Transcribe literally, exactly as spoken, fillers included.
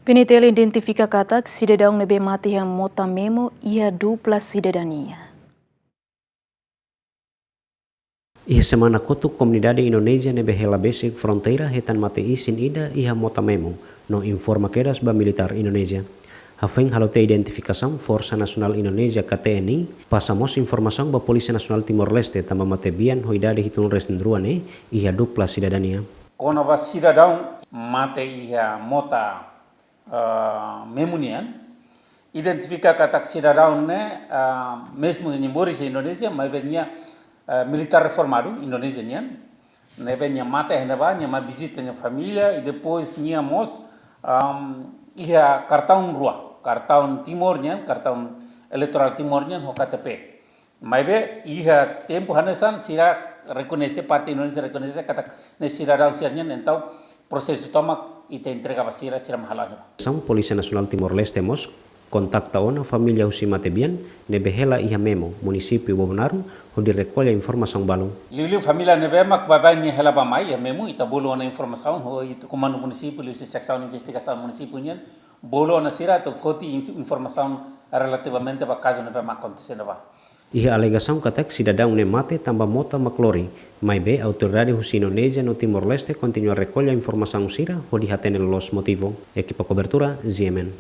PNTL identifika katak sidadaun ne'ebé mate iha mota memo iha dupla sidadania. Iha semana kotuk, komunidade Indonézia ne'ebé hela besik fronteira hetan mate isin ida iha mota memo, no informa kedas ba militár Indonézia. Hafoin halo tiha identifikasaun, Forsa Nasionál Indonézia ka T N I pasa mós informasaun ba Polísia Nasionál Timor-Leste tanba matebian ho idade hitunulu resin rua ne'e iha dupla sidadania. Kona-ba sidadaun mate iha mota, ah, memo nian, identifika katak sidadaun ne'e, ah, mezmu nia moris iha Indonézia, maibé nia, ah, militár reformadu Indonézia nian, ne'ebé nia mate iha ne'ebá, nia mai vizita nia família, i depois nia mós, am, iha kartaun rua, kartaun Timor nian, kartaun eleitorál Timor nian, ho K T P. Maibé iha tempu hanesan sira rekoñese, parte Indonézia rekoñese katak ne'e sidadaun sira nian, entaun prosesu tomak ita entrega ba sira, sira mak halo iha ne'ebá. Asaun Polísia Nasionál Timor-Leste mós kontakta ona família husi matebian ne'ebé hela iha memo, munisípiu Bobonaro, hodi rekolla informasaun balun. Liuliu família ne'ebé mak baibain nia hela bá-mai iha memo, ita bolu ona informasaun, ho ita komandu munisípiu, liuhusi seksaun investigasaun munisípiu nian, bolu ona sira atu foti inf-, informasaun relativamente ba kazu ne'ebé mak akontese ne'ebá. Iha alegasaun katak sidadaun ne'e mate tanba mota mak lori, maibé autoridade husi Indonézia no Timor-Leste kontinua rekolla informasaun sira hodi hatene loloos motivu. Ekipa kobertura, G M N.